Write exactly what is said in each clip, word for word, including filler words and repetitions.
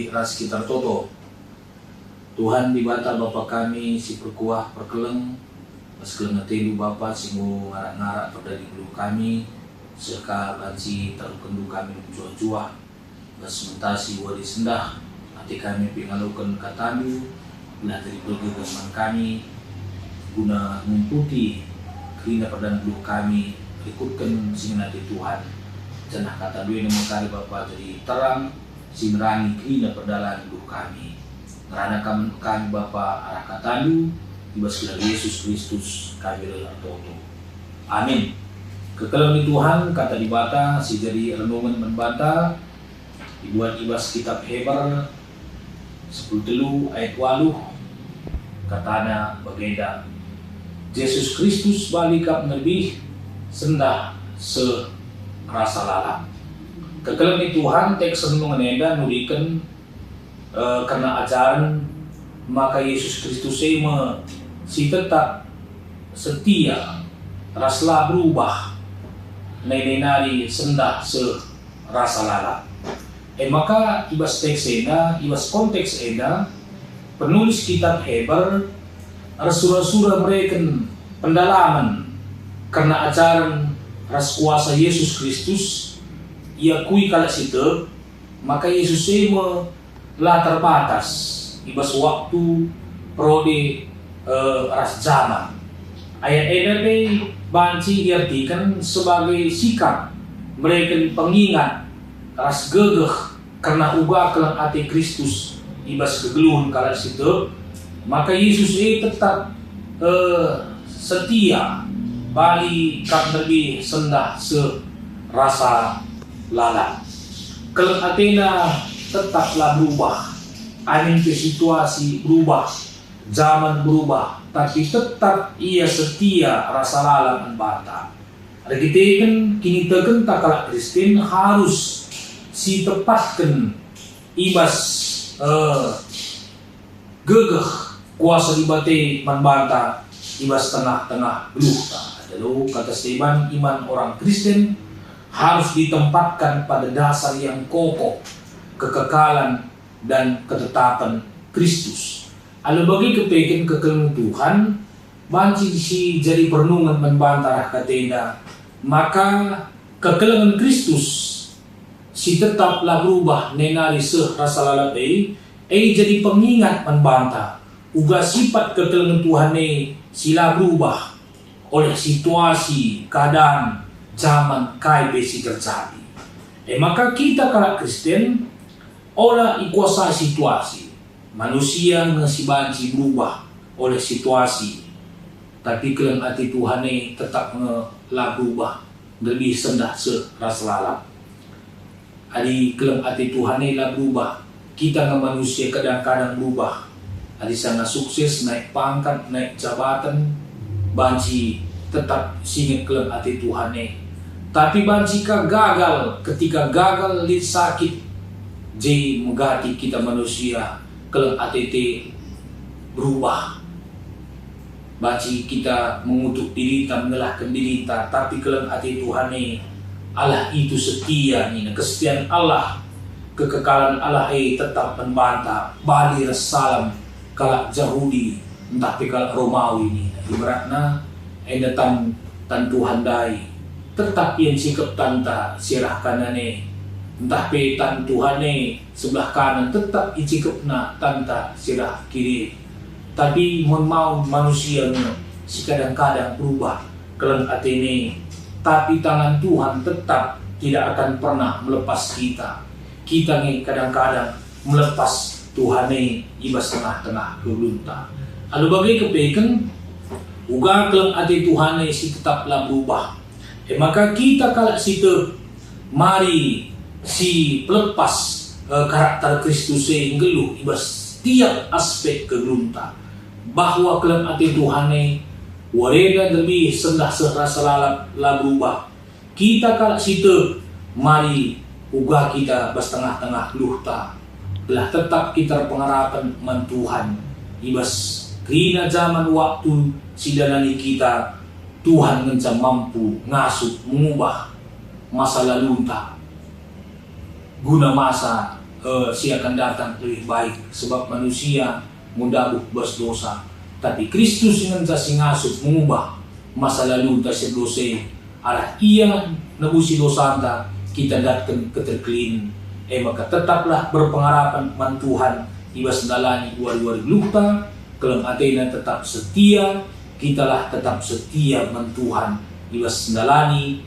Ras kita ertoto. Tuhan Dibata Bapa kami si perkuah perkeleng, bas keleng atendu Bapa si enggo ngarak-ngarak perdalanen geluh kami, seh ka banci taruhkenndu kami mejuah-juah, bas mentasi wari sendah, ate kami pe ngaloken katandu, gelah jadi pergegeh man kami, guna ngumputi kerina perdalanen geluh kami, rikutken si ngena ate Tuhan, janah katandu e me kari Bapa jadi terang, si nerangi kerina perdalanen geluh kami. Ngerana kam kami Bapa arah katandu, i bas gelar Yesus Kristus kami reh ertoto. Amin. Kekelengen ni Tuhan, kata Dibata si jadi renungen man banta, ibuat i bas kitab Heber sepuluh telu ayat waluh, katana bagenda, "Jesus Kristus bali kap ngerbih, sendah seh rasa lalap." Kekelengen ni Tuhan, teks renungen enda nuriken, eh, kerna ajaren maka Jesus Kristus e me si tetap setia ras la berubah, nai-nai nari sendah seh rasa lalap. E maka i bas teks enda, i bas konteks enda, penulis kitab Heber ersura-sura mereken pendalamen kerna ajaren ras kuasa Jesus Kristus iakui kalak si tek, maka Jesus e me la terbatas i bas waktu, perode, eh, ras jaman. Ayat enda pe banci iartiken sebagai sikap mereken pengingat ras gegeh kerna uga keleng ate Kristus i bas kegeluhen kalak si tek, maka Jesus e tetap, eh, setia, bali kap ngerbih sendah seh rasa lalap. Keleng atena tetap la berubah, amin pe situasi berubah, jaman berubah, tapi tetap ia setia rasa lalap man banta. Erkiteken kinitekenta kalak Kristen harus sitepatken i bas, eh, gegeh kuasa Dibata man banta i bas tengah-tengah geluhta. Alu kata Steban, iman orang Kristen harus ditempatkan pada dasar yang kokoh, kekekalan, dan ketetapan Kristus. Alu bage kepeken kekelengen Tuhan, banci si jadi perenungen man banta arah kata enda, maka kekelengen Kristus si tetap la berubah nai nari seh rasa lalap e, e jadi pengingat man banta, uga sipat kekelengen Tuhan e si la berubah oleh situasi, keadaan, jaman, kai pe si terjadi. E maka kita kalak Kristen ola ikuasai situasi. Manusia nge si banci berubah oleh situasi, tapi keleng ate Tuhan e tetap nge la berubah, ngerbih sendah seh ras lalap. Adi keleng ate Tuhan e la berubah, kita nge manusia kadang-kadang berubah. Adi sanga sukses, naik pangkat, naik jabaten, banci tetap singet keleng ate Tuhan e. Tapi banci ka gagal, ketika gagal lit sakit, je megati kita manusia, keleng ate te berubah. Banci kita mengutuk dirinta, menyalahken dirinta, tapi keleng ate Tuhan e, Allah itu setia nina, kesetiaan Allah, kekekalan Allah e tetap man banta, bali ras salam kalak Jahudi, ntah pe kalak Romawi nina. Ibaratna, enda tan, tan Tuhan ndai, tetap ia ncikep tanta si arah kanan e, ntah pe tan Tuhan e sebelah kanan, tetap icikepna tanta si arah kiri. Tapi mun maun manusia nge si kadang-kadang berubah keleng atena e, tapi tangan Tuhan tetap tidak akan pernah melepas kita. Kita nge kadang-kadang melepas Tuhan e i bas tengah-tengah kegeluhenta. Alu bage kepeken, uga keleng ate Tuhan e si tetap la berubah. E maka kita kalak si tek, mari si pelepas, eh, karakter Kristus e nggeluh i bas tiap aspek kegeluhenta, bahwa keleng ate Tuhan e warena ngerbih sendah seh rasa lalap la berubah. Kita kalak si tek, mari uga kita bas tengah-tengah geluhta, gelah tetap kita erpengarapen man Tuhan i bas kerina jaman waktu si idanani kita. Tuhan ngenca mampu ngasup mengubah masa lalunta guna masa eh, si akan datang lebih baik, sebab manusia enggo ndabuh bas dosa. Tapi Kristus ngenca si ngasup mengubah masa lalu tasi dosa e, arah Ia nebusi dosanta, kita ndatken keterkelin. E maka tetaplah berpengharapan man Tuhan i bas ndalani wari-wari geluhta, keleng atena tetap setia, kitalah tetap setia man Tuhan i bas ndalani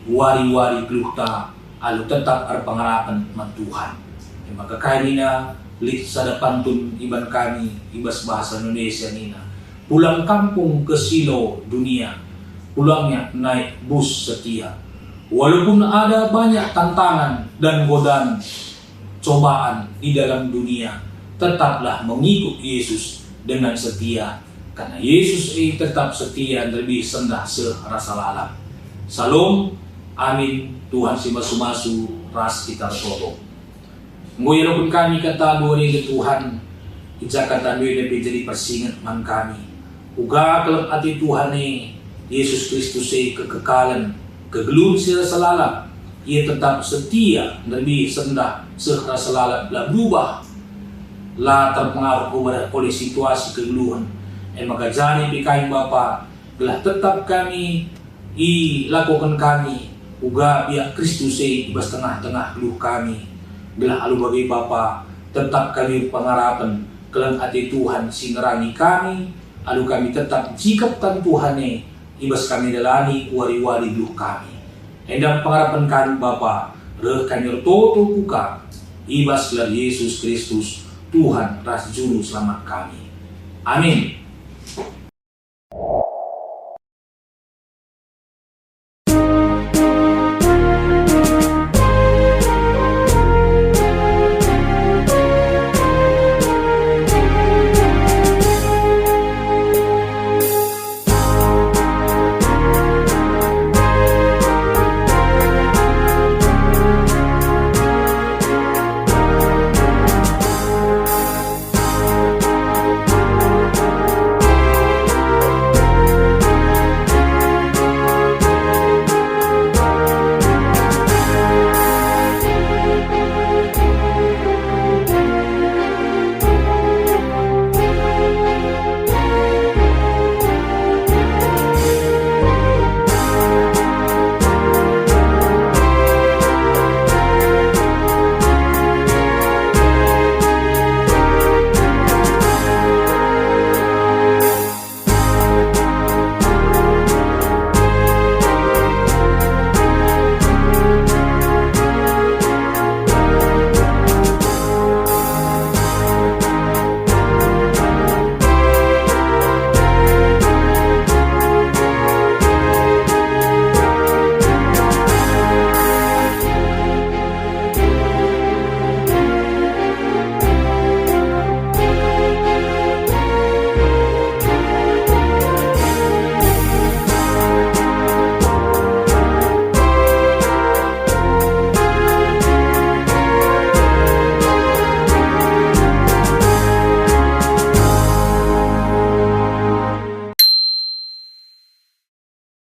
wari-wari geluhta alu tetap erpengarapen man Tuhan. E maka kai nina lit sada pantun iban kami i bas bahasa Indonesia nina, "Pulang kampung ke Silo dunia, pulangnya naik bus setia." Walaupun ada banyak tantangan dan godaan, cobaan di dalam dunia, tetaplah mengikut Yesus dengan setia, karena Yesus e tetap setia nderbi sendah seh rasa lalap. Salom, amin, Tuhan si masu-masu ras kita ertoto. Enggo ialoken kami kataNdu, o Tuhan, i ja kataNdu enda pe jadi persinget man kami. Uga keleng ate Tuhan e, Yesus Kristus e kekekalen, kegeluhen si rasa lalap. Ia tetap setia, nderbi sendah seh rasa lalap, la berubah, la terpengaruh oleh situasi kegeluhen. E maka jari pe kami Bapa, gelah tetap kami ilakoken kami uga biak Kristus e i bas tengah-tengah geluh kami, gelah alu bage Bapa tetap kami pengarapen keleng ate Tuhan si nerangi kami, alu kami tetap jikep tan Tuhan e i bas kami ndalani wari-wari geluh kami. Enda pengarapen kami Bapa, reh kami ertoto ku Kam, i bas gelar Yesus Kristus, Tuhan ras Juru Selamat kami. Amin.